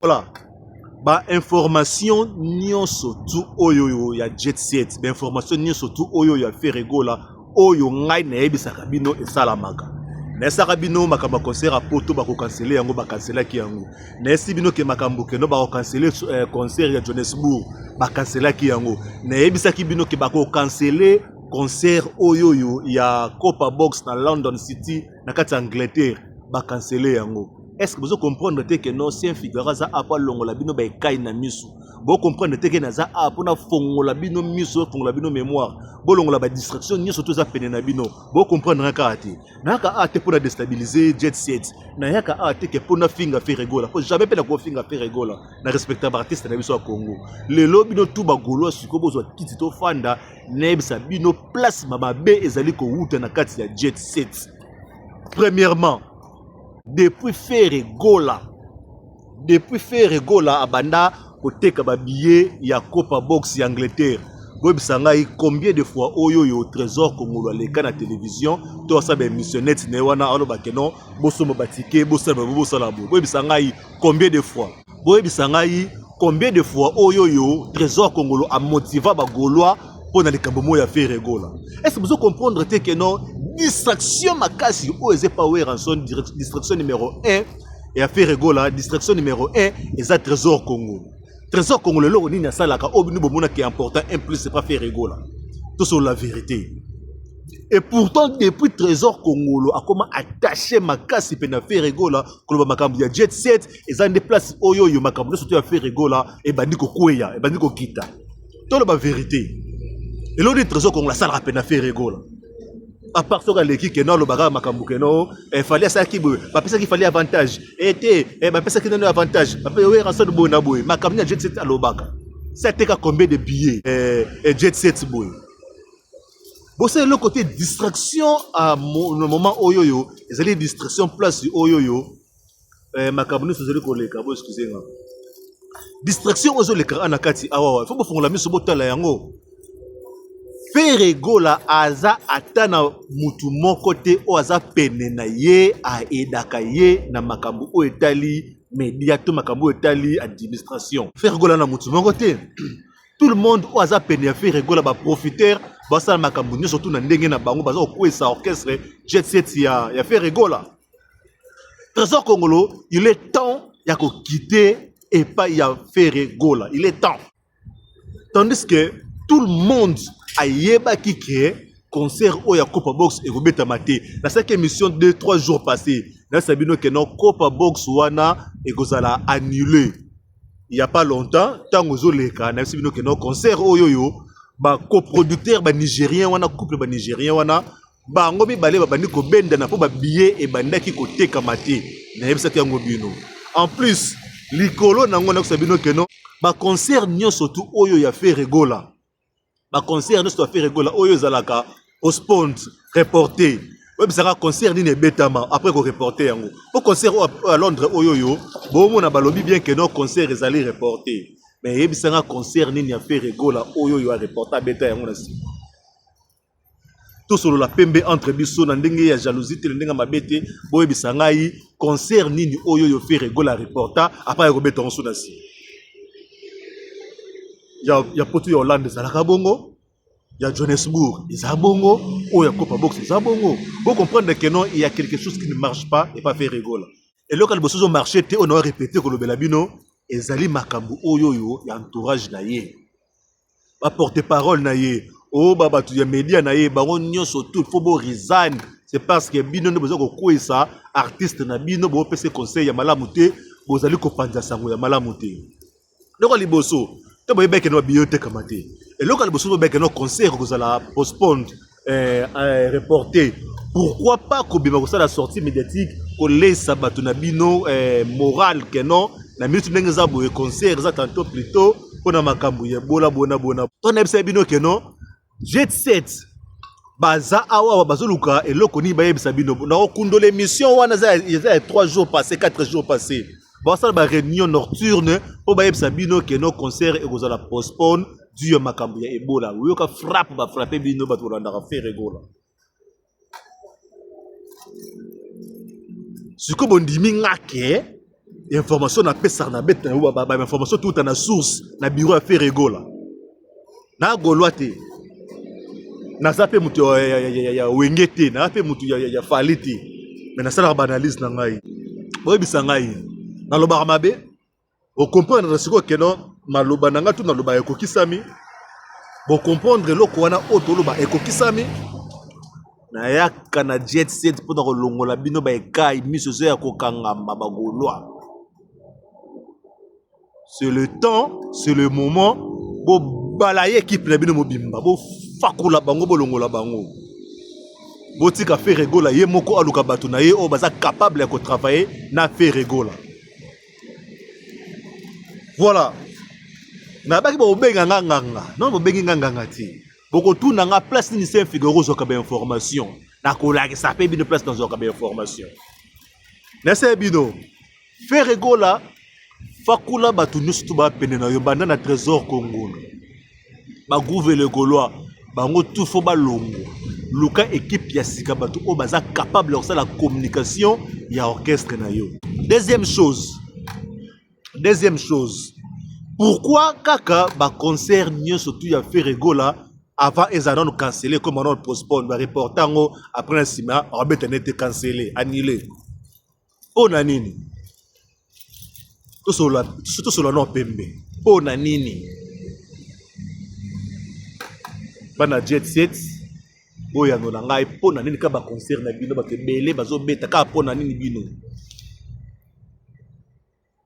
Voilà, ba information nyonso tu oyo ya Jet Set, ba information nyonso tu oyo ya Ferre Gola oyo ngai nayebisaka bino esalamaka. Nayesaka bino makambo ya concert ya poto bakokansele yango, bakanselaki yango. Nayesi bino ke makambo keno bakokansele concert ya Johannesburg, bakanselaki yango. Nayebisaki bino ke bakokansele concert oyo oyo ya Copa Box na London City na kati ya Angleterre, bakansele yango. Est-ce que bozo comprendre te que non, Saint Figaro aza apo alongola bino ba ekai na misu? Bo comprendre te que naza apo na fongola bino miso, fongola bino mémoire, bolongola ba distraction nyonso to eza pene na bino. Bo comprendre kaka te. Nayaka a te pona déstabiliser Jet Set. Nayaka a te que pona finga Ferre Gola. Po jamais pe na ko finga Ferre Gola. Na respecter ba artiste na biso ya Congo. Lelo bino tout ba Gaulois siko bozwa kiti to fanda, nayebisa bino place mabe ezali kowuta na kati ya Jet Set. Premièrement, depuis Ferre Gola abanda koteka ba billets ya Copa Box ya Angleterre, boyebisa ngai combien de fois oyo oyo Trésor Kongolo aleka na télévision to asala ba émission net na ye wana aloba ke non, bosomba ba ticket, bosala boye, bosala boye. Boyebisa ngai combien de fois, boyebisa ngai combien de fois oyo oyo Trésor Kongolo amotiva ba Gaulois mpo na likambo moko ya Ferre Gola. Est-ce que bozo comprendre te que non, distraction makasi oyo eza pa Werrason, distraction numéro 1 ya Ferre Gola, distraction numéro 1 eza Trésor Kongolo. Trésor Kongolo eloko nini asalaka oyo bino bomonaki important un plus c'est pas Ferre Gola. Tout sur la vérité. Et pourtant depuis Trésor Kongolo akoma attaché makasi pe na Ferre Gola koloba makambo ya Jet Set eza nde place oyo oyo makambo nyonso to ya Ferre Gola ebandi kokweya, ebandi kokita. Toloba vérité. Eloko nini Trésor Kongolo asalaka pe na Ferre Gola? À part soki aleki ke no alobaka makambo ke no, Fally asalaki boye, bapesaki Fally avantage, te, bapesaki nano avantage, bapesaki Werrason boye na boye, makambo nini ya Jet Set alobaka? Se ateka combien de billets, Jet Set boye? Bosala eloko te, distraction à no moment oyo oyo ezali distraction place oyo oyo, makambo nyonso ezali koleka, bo excuse nga. Distraction oyo ezoleka na kati awa, faut bofongola miso botala yango. Ferre Gola aza ata na mutu moko te oyo aza pene na ye aedaka ye na makambo oyo etali media to makambo oyo etali administration. Ferre Gola na mutu moko te. Tout le monde oyo aza pene ya Ferre Gola ba profiteur basala makambo nyonso tu na ndenge na bango, baza kokwesa orchestre Jet Set ya Ferre Gola. Trésor Kongolo, il est temps ya kokite epai ya Ferre Gola, il est temps. Tandis que tout le monde ayebaki ke concert oyo ya Copa Box ekobetama te. Nasalaki émission 2-3 jours passés, nayebisa bino ke non, Copa Box wana ekozala annulé. Il y a pas longtemps, ntango ozoleka, nayebisi bino ke non, concert oyo oyo ba coproducteur ba nigérien wana, couple ba nigérien wana, bango mibale babandi kobendana mpo ba billet ebandaki kotekama te. Nayebisaki yango bino. En plus, likolo nango nayebisa bino ke non, ba concert nyonso tu oyo ya Ferre Gola, ba concert nyonso ya Ferre Gola oyo ezalaka postponed, reporté. Oyebisaka concert nini ebetama après ko reporter yango. Po concert oyo ya Londres oyo oyo, bomona balobi bien que non, concert ezali reporté. Mais yebisanga concert nini ya Ferre Gola oyo oyo a reporté abeta yango na nsima. Tosolola pembe entre biso na ndenge ya jalousie te, na ndenge ya mabe te. Boyebisa ngai concert nini oyo oyo Ferre Gola reporta après ya kobeta yango na nsima. Ya poto ya Hollande ezalaka bongo, ya Johannesburg eza bongo, oyo ya Copa Box eza bongo. Bo comprendre que non, il y a quelque chose qui ne marche pas et pas Ferre Gola. Eloko ya liboso ezo marcher te oyo na répéter kolobela bino ezali makambo oyo oyo ya entourage na ye, ba porte-parole na ye, oyo ba bato ya media na ye, bango nyonso tout faut bo resign. C'est parce que bino nde boza kokweyisa artiste na bino, bopesa conseil ya malamu te, bozali kopanza sango ya malamu te. Eloko ya liboso to boyebaki no billet otekama te. Eloko ya liboso boyebaki no concert kozala postponed, reporté. Pourquoi pas kobima kosala sortie médiatique kolesa bato na bino moral ke non, na minute ndenge eza boye concert eza tantôt plutôt mpona makambo ya Ebola bona bona. To nayebisa bino ke non, Jet Set baza awa bazoluka eloko nini bayebisa bino. Nakokundola émission wana eza ya 3 jours passé, 4 jours passé. Basala ba réunion nocturne mpo bayebisa bino ke no concert ekozala postpone dû ya makambo ya Ebola. Oyoka frappe ba frappe bino bato bolandaka Ferre Gola. Sikoyo bondimi nga ke Information napesaka na beta ba information tuta na source na bureau ya Ferre Gola. Na Gaulois te. Naza pe moto ya Wenge te, naza pe moto ya Fally te. Mais nasalaka ba analyse na ngai. Boyebisa ngai, nalobaka mabe? O comprendre sikoyo que non maloba na ngai to naloba ekokisami. Bo comprendre eloko wana oyo toloba ekokisami. Nayaka na jet set mpo na kolongola bino ba ekayi miso ezo ya kokangama ba Gaulois. C'est le temps, c'est le moment bo balayer équipe na bino mobimba, bo fakola bango, bolongola bango. Botika Ferre Gola ye moko aluka bato na ye oyo baza capable ya ko travailler na Ferre Gola. Voilà. Nabaki bobenga nga nganga. Non, bobengi nga nganga te. Bokotuna nga place nini Saint Figaro ozwaka ba information. Nakolakisa pe bino place nazwaka ba information. Nase bino Ferre Gola fakula bato nyonso to bapene na yo banda na Trésor Kongolo. Ba Gouve le Gaulois bango tout faut balongwa. Luka équipe ya sika bato oyo baza capable ya kosala communication ya orchestre na yo. Deuxième chose, deuxième chose, pourquoi kaka ba concert nyonso tout ya Ferre Gola avant ezala nanu cancellé comme nanu postpone ba reporter yango après na nsima akobeta nete cancellé annulé mpo na nini? Tosolola tosolola nao pembe mpo na nini? Bana jet set boyanola ngai mpo na nini kaka ba concert na bino bato ebele bazobeta kaka mpo na nini bino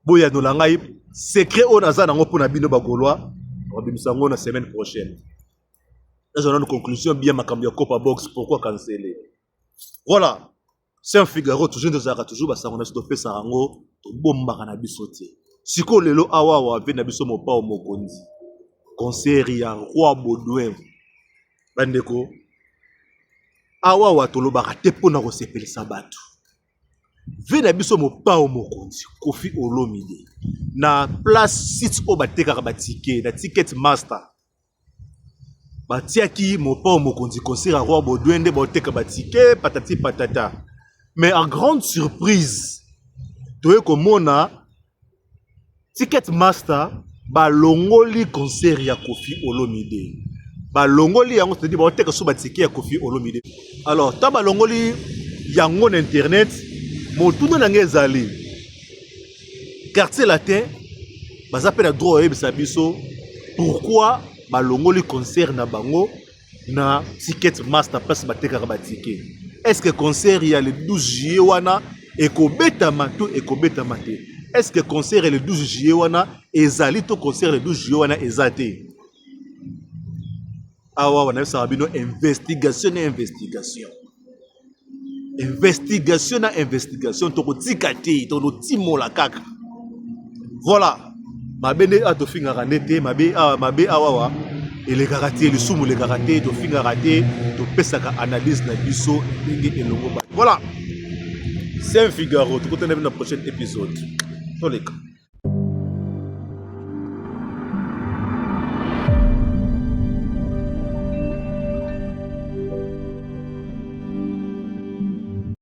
boyanola ngai secret oyo naza nango mpo na bino ba Gaulois nakobimisa yango na semaine prochaine. Nazwa nanu conclusion bien makambo ya Copa Box pourquoi canceller. Voilà. Saint Figaro toujours tozalaka toujours basango na biso topesaka yango tobombaka na biso te. Sikoyo lelo awa awa ve na biso Mopao Mokonzi concert ya Roi Baudouin bandeko awa awa tolobaka te mpo na kosepelisa bato. Ve na biso Mopao Mokonzi Koffi Olomide na place site oyo batekaka ba ticket na Ticket Master batiaki Mopao Mokonzi concert ya Roi Baudouin nde baoteka ba ticket patati patata. Mais en grande surprise toye komona Ticket Master balongoli concert ya Koffi Olomide. Balongoli yango, c'est-à-dire baoteka so ba ticket ya Koffi Olomide. Alors tant balongoli yango na internet, motuna na ngai ezali Quartier Latin baza pe na droit oyebisa biso pourquoi balongoli concert na bango na Ticket Master place batekaka ba ticket. Est-ce que concert ya le 12 juillet wana ekobetama to ekobetama te? Est-ce que concert ya le 12 juillet wana ezali to concert le 12 juillet wana eza te? Awa wana nayebisaka bino investigation na investigation. Investigation na investigation tokotika te, tokotimola kaka. Voilà. Mabe nde awa tofingaka nde te, mabe awa mabe awa awa elekaka te, lisumu elekaka te, tofingaka te, topesaka analyse na biso ndenge elongo ba. Voilà. Saint Figaro, tokutana bino na prochain épisode. Toleka.